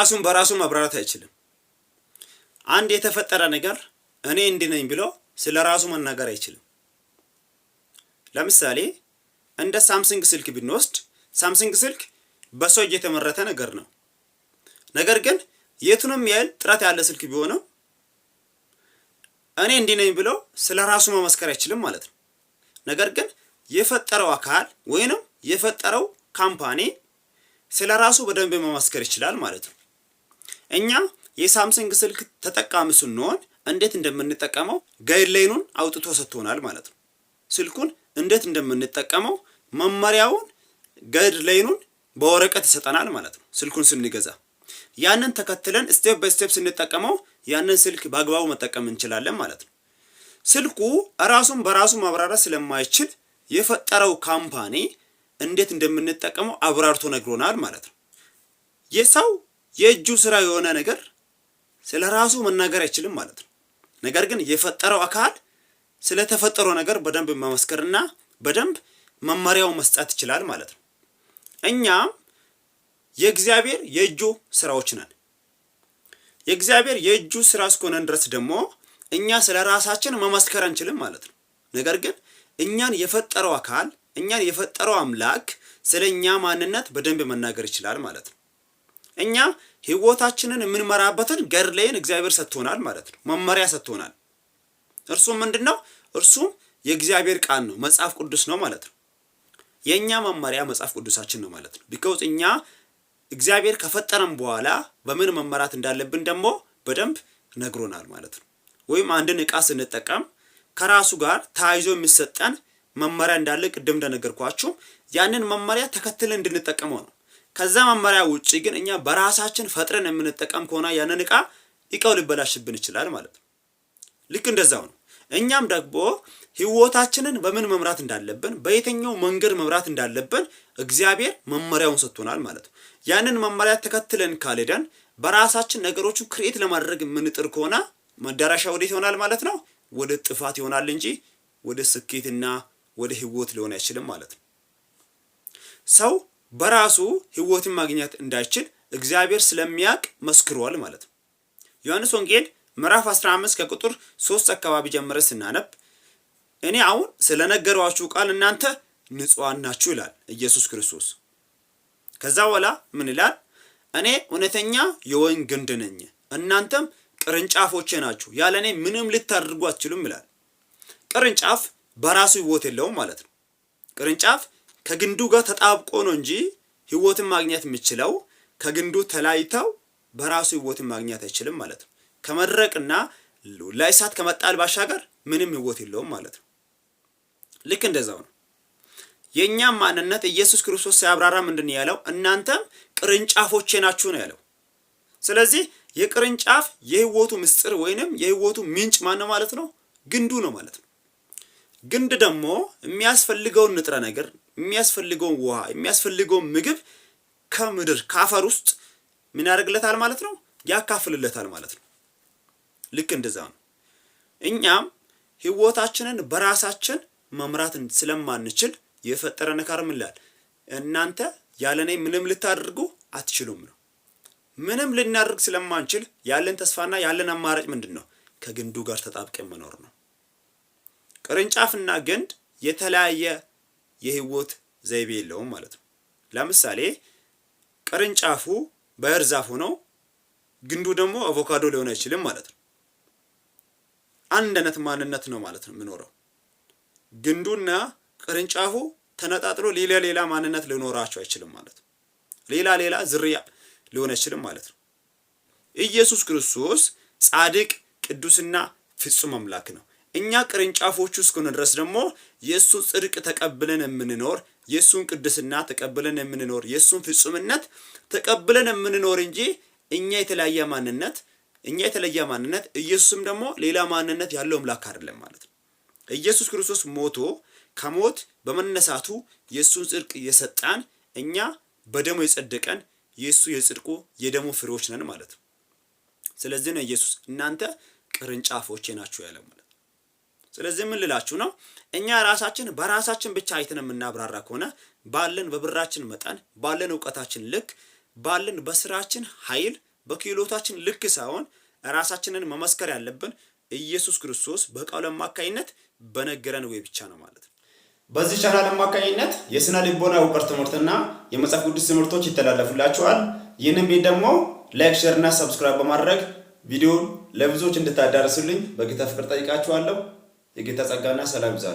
ራሱን በራሱ ማብራራት አይችልም። አንድ የተፈጠረ ነገር እኔ እንዲህ ነኝ ብሎ ስለ ራሱ መናገር አይችልም። ለምሳሌ እንደ ሳምሰንግ ስልክ ብንወስድ፣ ሳምሰንግ ስልክ በሰው እጅ የተመረተ ነገር ነው። ነገር ግን የቱንም ያህል ጥራት ያለ ስልክ ቢሆንም እኔ እንዲህ ነኝ ብሎ ስለ ራሱ መመስከር አይችልም ማለት ነው። ነገር ግን የፈጠረው አካል ወይንም የፈጠረው company ስለ ራሱ በደንብ መመስከር ይችላል ማለት ነው። እኛ የሳምሰንግ ስልክ ተጠቃሚ ስንሆን እንዴት እንደምንጠቀመው guideline ኑን አውጥቶ ሰጥቶናል ማለት ነው። ስልኩን እንዴት እንደምንጠቀመው መመሪያውን፣ guideline ኑን በወረቀት ይሰጠናል ማለት ነው። ስልኩን ስንገዛ ያንን ተከትለን step by step ስንጠቀመው ያንን ስልክ በአግባቡ መጠቀም እንችላለን ማለት ነው። ስልኩ ራሱን በራሱ ማብራራት ስለማይችል የፈጠረው company እንዴት እንደምንጠቀመው አብራርቶ ነግሮናል ማለት ነው። የሰው የእጁ ስራ የሆነ ነገር ስለ ራሱ መናገር አይችልም ማለት ነው። ነገር ግን የፈጠረው አካል ስለተፈጠረው ነገር በደንብ መመስከርና በደንብ መመሪያው መስጠት ይችላል ማለት ነው። እኛም የእግዚአብሔር የእጁ ስራዎች ነን። የእግዚአብሔር የእጁ ስራ እስከሆነን ድረስ ደግሞ እኛ ስለ ራሳችን መመስከር አንችልም ማለት ነው። ነገር ግን እኛን የፈጠረው አካል፣ እኛን የፈጠረው አምላክ ስለ እኛ ማንነት በደንብ መናገር ይችላል ማለት ነው። እኛ ህይወታችንን የምንመራበትን guideline እግዚአብሔር ሰጥቶናል ማለት ነው። መመሪያ ሰጥቶናል። እርሱም ምንድን ነው? እርሱም የእግዚአብሔር ቃል ነው፣ መጽሐፍ ቅዱስ ነው ማለት ነው። የእኛ መመሪያ መጽሐፍ ቅዱሳችን ነው ማለት ነው። Because እኛ እግዚአብሔር ከፈጠረን በኋላ በምን መመራት እንዳለብን ደግሞ በደንብ ነግሮናል ማለት ነው። ወይም አንድን ዕቃ ስንጠቀም ከራሱ ጋር ተያይዞ የሚሰጠን መመሪያ እንዳለ ቅድም እንደነገርኳችሁ ያንን መመሪያ ተከትለን እንድንጠቀመው ነው። ከዛ መመሪያ ውጭ ግን እኛ በራሳችን ፈጥረን የምንጠቀም ከሆነ ያንን ዕቃ፣ እቃው ሊበላሽብን ይችላል ማለት ነው። ልክ እንደዛው ነው። እኛም ደግሞ ህይወታችንን በምን መምራት እንዳለብን፣ በየትኛው መንገድ መምራት እንዳለብን እግዚአብሔር መመሪያውን ሰጥቶናል ማለት ነው። ያንን መመሪያ ተከትለን ካልሄደን፣ በራሳችን ነገሮችን create ለማድረግ የምንጥር ከሆነ መዳረሻ ወዴት ይሆናል ማለት ነው? ወደ ጥፋት ይሆናል እንጂ ወደ ስኬትና ወደ ህይወት ሊሆን አይችልም ማለት ነው። ሰው በራሱ ህይወትን ማግኘት እንዳይችል እግዚአብሔር ስለሚያውቅ መስክሯል ማለት ነው። ዮሐንስ ወንጌል ምዕራፍ 15 ከቁጥር 3 አካባቢ ጀምረን ስናነብ፣ እኔ አሁን ስለነገርኳችሁ ቃል እናንተ ንጹሐን ናችሁ ይላል ኢየሱስ ክርስቶስ። ከዛ በኋላ ምን ይላል? እኔ እውነተኛ የወይን ግንድ ነኝ፣ እናንተም ቅርንጫፎቼ ናችሁ፣ ያለ እኔ ምንም ልታደርጉ አትችሉም ይላል። ቅርንጫፍ በራሱ ህይወት የለውም ማለት ነው። ቅርንጫፍ ከግንዱ ጋር ተጣብቆ ነው እንጂ ህይወትን ማግኘት የሚችለው፣ ከግንዱ ተለያይተው በራሱ ህይወትን ማግኘት አይችልም ማለት ነው። ከመድረቅና ለእሳት ከመጣል ባሻገር ምንም ህይወት የለውም ማለት ነው። ልክ እንደዛው ነው። የእኛም ማንነት ኢየሱስ ክርስቶስ ሲያብራራ ምንድን ያለው? እናንተም ቅርንጫፎቼ ናችሁ ነው ያለው። ስለዚህ የቅርንጫፍ የህይወቱ ምስጢር ወይንም የህይወቱ ምንጭ ማን ነው ማለት ነው? ግንዱ ነው ማለት ነው። ግንድ ደግሞ የሚያስፈልገውን ንጥረ ነገር፣ የሚያስፈልገውን ውሃ፣ የሚያስፈልገውን ምግብ ከምድር ከአፈር ውስጥ ምን ያደርግለታል ማለት ነው? ያካፍልለታል ማለት ነው። ልክ እንደዛ ነው። እኛም ህይወታችንን በራሳችን መምራት ስለማንችል የፈጠረን አካል ምን ይላል? እናንተ ያለ እኔ ምንም ልታደርጉ አትችሉም ነው። ምንም ልናደርግ ስለማንችል ያለን ተስፋና ያለን አማራጭ ምንድን ነው? ከግንዱ ጋር ተጣብቀን መኖር ነው። ቅርንጫፍና ግንድ የተለያየ የህይወት ዘይቤ የለውም ማለት ነው። ለምሳሌ ቅርንጫፉ ባህር ዛፍ ሆኖ ግንዱ ደግሞ አቮካዶ ሊሆን አይችልም ማለት ነው። አንድ አይነት ማንነት ነው ማለት ነው የሚኖረው። ግንዱና ቅርንጫፉ ተነጣጥሎ ሌላ ሌላ ማንነት ሊኖራቸው አይችልም ማለት ነው። ሌላ ሌላ ዝርያ ሊሆን አይችልም ማለት ነው። ኢየሱስ ክርስቶስ ጻድቅ፣ ቅዱስና ፍጹም አምላክ ነው። እኛ ቅርንጫፎቹ እስከሆነ ድረስ ደግሞ የእሱን ጽድቅ ተቀብለን የምንኖር፣ የእሱን ቅድስና ተቀብለን የምንኖር፣ የእሱን ፍጹምነት ተቀብለን የምንኖር እንጂ እኛ የተለየ ማንነት፣ ኢየሱስም ደግሞ ሌላ ማንነት ያለው አምላክ አይደለም ማለት ነው። ኢየሱስ ክርስቶስ ሞቶ ከሞት በመነሳቱ የእሱን ጽድቅ የሰጠን፣ እኛ በደሙ የጸደቀን፣ የእሱ የጽድቁ የደሙ ፍሬዎች ነን ማለት ነው። ስለዚህ ነው ኢየሱስ እናንተ ቅርንጫፎቼ ናችሁ ያለው ማለት ነው። ስለዚህ ምን ልላችሁ ነው? እኛ ራሳችን በራሳችን ብቻ አይተን የምናብራራ ከሆነ፣ ባለን በብራችን መጠን፣ ባለን እውቀታችን ልክ፣ ባለን በስራችን ኃይል፣ በክህሎታችን ልክ ሳይሆን ራሳችንን መመስከር ያለብን ኢየሱስ ክርስቶስ በቃሉ አማካኝነት በነገረን ወይ ብቻ ነው ማለት ነው። በዚህ ቻናል አማካኝነት የስነ ልቦና እውቀት ትምህርትና የመጽሐፍ ቅዱስ ትምህርቶች ይተላለፉላችኋል። ይህንን ቤት ደግሞ like፣ share እና subscribe በማድረግ ቪዲዮን ለብዙዎች እንድታዳርሱልኝ በጌታ ፍቅር ጠይቃችኋለሁ። የጌታ ጸጋና ሰላም ይብዛላችሁ።